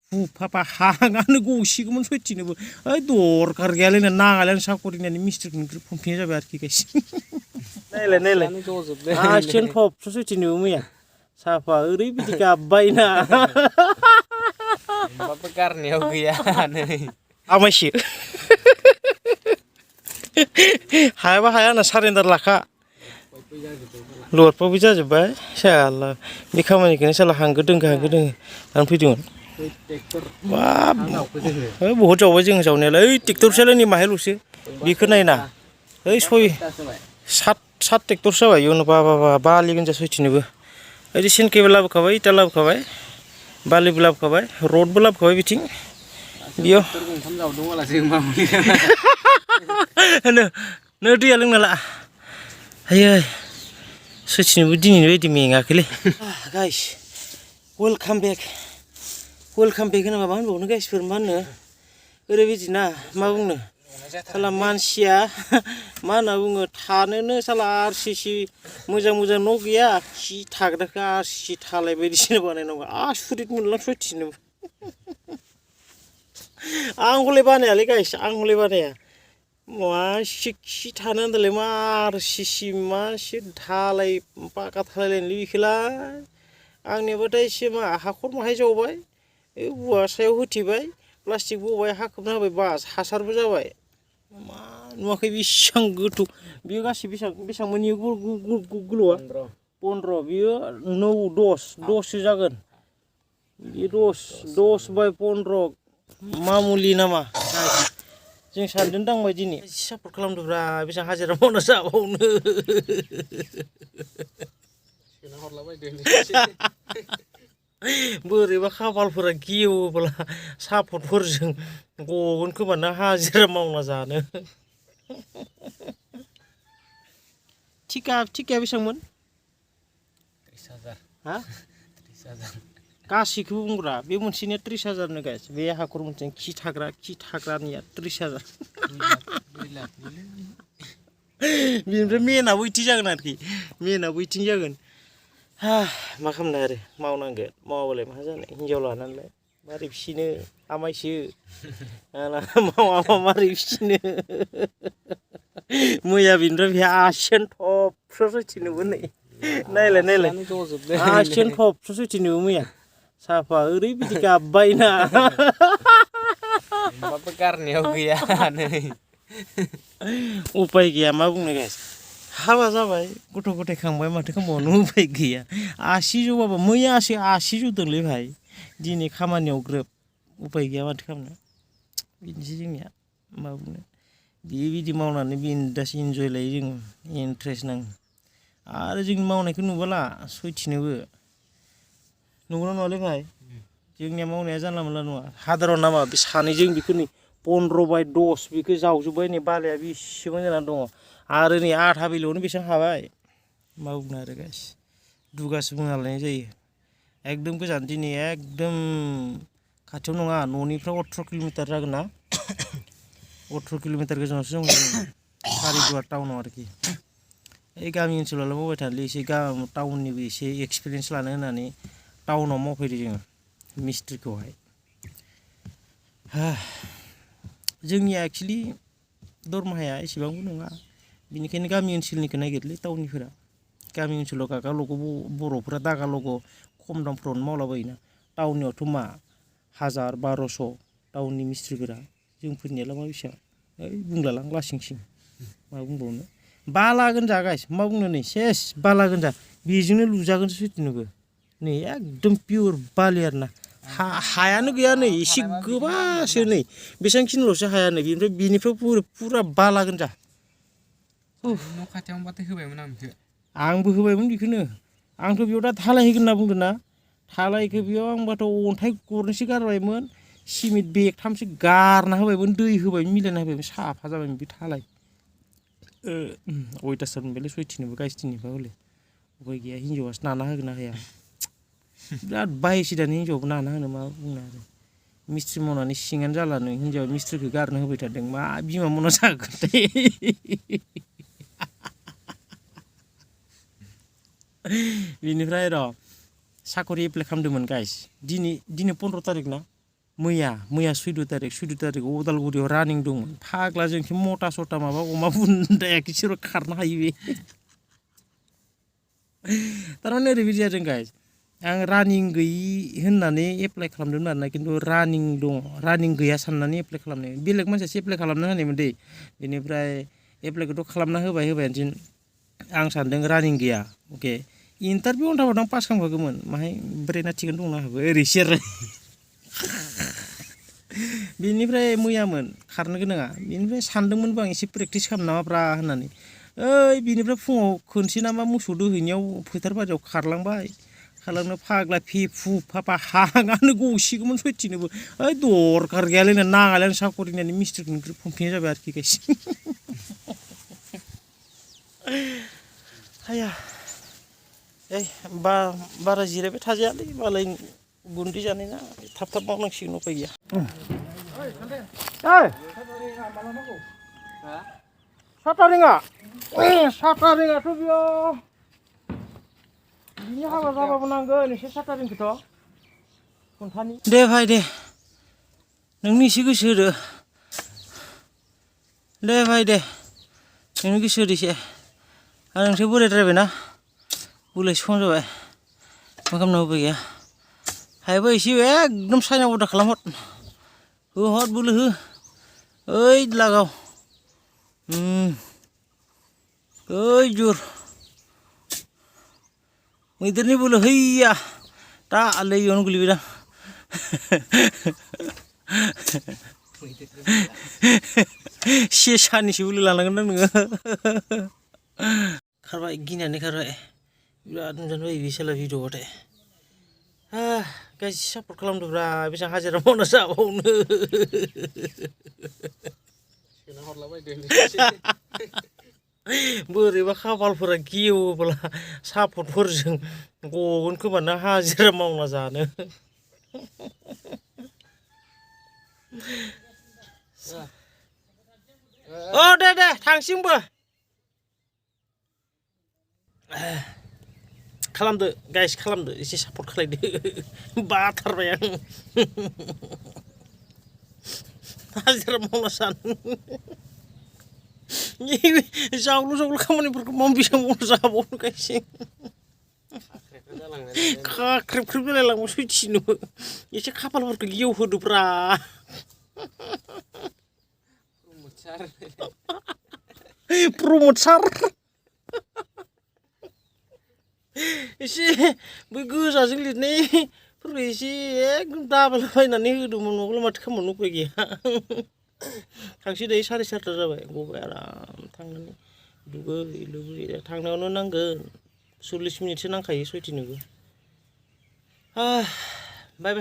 हुफाफा हाङानो गसिगौमोन सयथिनोबो ओइ दरखार गैयालायनो नाङालायनो साखरि होननानै मिस्ट्रिखौनो फंफिननाय जाबाय आरोखि गायस नायलाय आसियानो थबस' सयथिनोबो मैया साफा ओरैबायदि गाबबायना होमबाबो गारनायाव गैया नै आमायसो हायाबा हाया होनना सारेन्डार लाखा लरफावबो जाजोब्बाय साला बे खामानिखौनो साला हांगो दोंगो आं फैदोंमोन बाब बहुद जावबाय जों जावनायालाय ओइ ट्रेक्टरसोलाय नै माहायल'सो बेखौ नायना ओइ सात ट्रेक्टरसो जाबाय इयावनो बालि गोनजा सयथिनोबो ओइ सेनकेबो लाबोखाबाय इटा लाबोखाबाय बालिबो लाबोखाबाय रडबो लाबोखाबाय बिथिं बेयाव नो दैया लोंना ला आयै सयथिनोबो दिनैनि बायदि मेङाखैलै गाइस वेलकाम बेक होनोबा मा होनबावनो गाइसफोर मा होनो ओरैबायदि ना मा बुंनो साला मानसिया मा होनना बुङो थानोनो साला आरसिसि मोजां न' गैया खि थाग्राखौ आरसिसि थालाय बायदिसिना बानायनांगौ आसुरित मोनलां सयथिनोबो आं हले बानायालै गाइस आं हले बानाया मासे खि थानो आन्दालाय मा आरसिसि मासे धालाय पाका धालायलायनोलै बेखौलाय आंनियाबाथाय एसे मा हाखर माहाय जावबाय औवा सायाव होथेबाय प्लास्टिक बबाय हाखोबना होबाय बास हासारबो जाबाय मा नुवाखै बेसेबां गोथौ बेयो गासै बेसेबां मोनयो गोलावआ 15 बेयो 9 10सो जागोन बे 10 बाय 15 मामुलि नामा जों सानदों दांबाय दिनै सापर्ट खालामदोंब्रा बेसेबां हाजिरा मावना जाबावनो बोरैबा खाफालफोरा गेवोब्ला सापर्टफोरजों गगोन खोमा ना हाजिरा मावना जानो थिकाया बेसेबांमोन 30,000 हा 30,000 गासैखौबो बुंब्रा बे मोनसेनिया 30,000 गाइस बे हाखर मोनसे खि थाग्रानिया 30,000 बेनिफ्राय मेनाबो इथिं जागोन आरोखि मेनाबो इथिं जागोन मा खालामनो आरो मावनांगोन मावाबालाय मा जानो हिनजाव लानानैलाय मारै फिसिनो आमायसो मावाबा मारै फिसिनो मैया बेनिफ्राय बे आसियानो थबस्र' सयथिनोबो नै नायलाय आसियानो थबस्र' सयथिनोबो मैया साफा ओरैबायदि गाबबायना होमबाबो गारनायाव गैया नै उपाय गैया मा बुंनो गाइस हाबा जाबाय गथ' गथाय खांबाय माथो खालामबावनो उपाय गैया आसि जौबाबो मैयासो आसि जौदोंलै भाइ दिनै खामानियाव ग्रोब उपाय गैया माथो खालामनो बिदिनोसै जोंनिया मा बुंनो बिदि मावनानै बिन्दास इन्जय लायो जोङो इन्ट्रेस्ट नाङो आरो जोंनि मावनायखौ नुबोला सयथिनोबो नंगौना नङालै भाइ जोंनिया मावनाया जानला मोनला नङा हादारन नामा बे सानैजों बेखौ नै 15 बाय 10 बेखौ जावजोब्बाय नै बालाया बेसेबां जानानै दङ आरो नै आधा बिलोआवनो बेसेबां हाबाय मा बुंनो आरो गाइस दुगासो बुंना लानाय जायो एकदम गोजान दिनै एकदम खाथियाव नङा न'निफ्राय 18 किल'मिटार जागोन ना 18 किल'मिटार गोजानावसो दङ सारिदुवार टाउनाव आरोखि ओइ गामि ओनसोलावल' मावबाय थानोलै एसे टाउननिबो एसे एक्सपिरियेन्स लानो होननानै टाउनाव मावफैदो जोङो मिस्ट्रिखौहाय जोंनिया एक्सुवेलि दरमाहाया एसेबांबो नङा बेनिखायनो गामि ओनसोलनिखौ नागिरलै टाउननिफोरा गामि ओनसोलाव गागालग' बर'फोरा दागालग' खम दामफ्रावनो मावलाबायोना टाउननियावथ' मा 1000-1200 टाउननि मिस्ट्रिफोरा जोंफोरनियालाय मा बेसेबां ओइ बुंलालां लासिंसिं मा बुंबावनो बाला गोनजा गाइस मा बुंनो नै सेस बाला गोनजा बेजोंनो लुजागोनसो सयथिनोबो नै एकदम पियर बालि आरोना हायानो गैया नै एसे गोबासो नै बेसेबांखिनिल'सो हाया नै बेनिफ्राय फुरा बाला गोनजा न' खाथियाव होनबाथाय होबायमोन आं बेखौ आंबो होबायमोन बेखौनो आंथ' बेयाव दा धालाय होगोन होनना बुंदों ना धालायखौ बेयाव आंबाथ' अन्थाइ गरनैसो गारबायमोन सिमेन्ट बेगथामसो गारना होबायमोन दै होबायमोन मिलायना होबायमोन साफा जाबायमोन बे धालाय अयथासार मोनबायलै सयथिनोबो गाइस दिनैबा हले उपाय गैया हिनजावासो नाना होगोन ना होया बिराद बायोसै दानि हिनजावबो नाना होनो मा बुंनो आरो मिस्ट्रि मावनानै सिङानो जाला नों हिनजावा मिस्ट्रिखौ गारनो होबाय थादों मा बिमा मावना जागोनथाय बिनिफ्राय र' साखरि एप्लाइ खालामदोंमोन गाइस दिनै 15 तारिख ना मैया 14 तारिखआव उदालगुरियाव रानिं दंमोन फाग्ला जोंखि मटा सटा माबा अमा बुन्दायाखि सोरबा खारनो हायो बे थारमाने ओरैबायदि जादों गाइस आं रानिं गैयि होननानै एप्लाइ खालामदोंमोन आरोना खिन्थु रानिं दङ रानिं गैया साननानै एप्लाइ खालामनाय बेलेग मानसियासो एप्लाइ खालामना होनायमोन दै बेनिफ्राय एप्लाइखौथ' खालामना होबायानोसै आं सानदों रानिं गैया अके इन्टारभिउ होनथाबाथ' आं पास खालामखागौमोन माहाय ब्रेना थिगानो दंना आंहाबो ओरैसो आरो बेनिफ्राय मैयामोन खारनो गोनाङा बेनिफ्राय सानदोंमोनबो आं एसे प्रेक्टिस खालामनो नामाब्रा होननानै ओइ बेनिफ्राय फुङाव खनसे नामा मोसौ दोहैनायाव फोथार बारियाव खारलांनो फाग्ला फेफु फाफा हाङानो गसिगौमोन सयथिनोबो ओइ दरखार गैयालै नाङालै आं साकरि होननानै मिस्ट्रिखौनो फंफिननाय जाबाय आरोखि गाइस हाया ओइ बारा जिरायबाय थाजायालै मालाय गुन्दै जानाय ना थाब मावनांसिगोन उपाय गैया साटारिङाथ' बेयाव बिनि हाबा जाबाबो नांगोन एसे साटारिंखौथ' खुन्थानि दे भाइ दे नोंनि एसे गोसो होदो दे भाइ दे नोंनि गोसो होदो एसे आं नोंसोर बोरायद्रायबायना बोलोएसे खम जाबाय मा खालामनो उपाय गैया हायोबा एसे एकदम साइना बदा खालामहर हर बोलो हो ओइ लागाव ओइ जुर मैदेरनि बोलो हैया दा आलै इयावनो गोलैबायदां सेसानिसो बोलो लानांगोन नोङो खारबाय गिनानै खारबाय बिराद मोजां जायो बे साला भिडिअ'बाथाय गाइस सापर्ट खालामदोब्रा बेसेबां हाजिरा मावना जाबावनो बोरैबा खाफालफोरा गेवोब्ला सापर्टफोरजों गगोन खोमा ना हाजिरा मावना जानो औ दे थांसिंबो खालामदो गाइस खालामदो एसे सापर्ट खालायदो बाथारबाय आं हाजिरा मावना जानो जावलु खामानिफोरखौ बेसेबां मावना जाबावनो गाइस खाख्रेब जालायलांबो सयथिनोबो एसे खाफालफोरखौ गेवहोदोब्रा प्रमद सार एसे बै गोजाजों लिरनायफोरखौ एसे एकदम दाबायलाबायनानै होदोंमोन नङाब्ला माथो खालामनो उपाय गैया थांसै दायो 4:30 जाबाय गबाय आराम थांनानै दुगै थांनायावनो नांगोन 40 मिनिटसो नांखायो सयथिनोबो बाय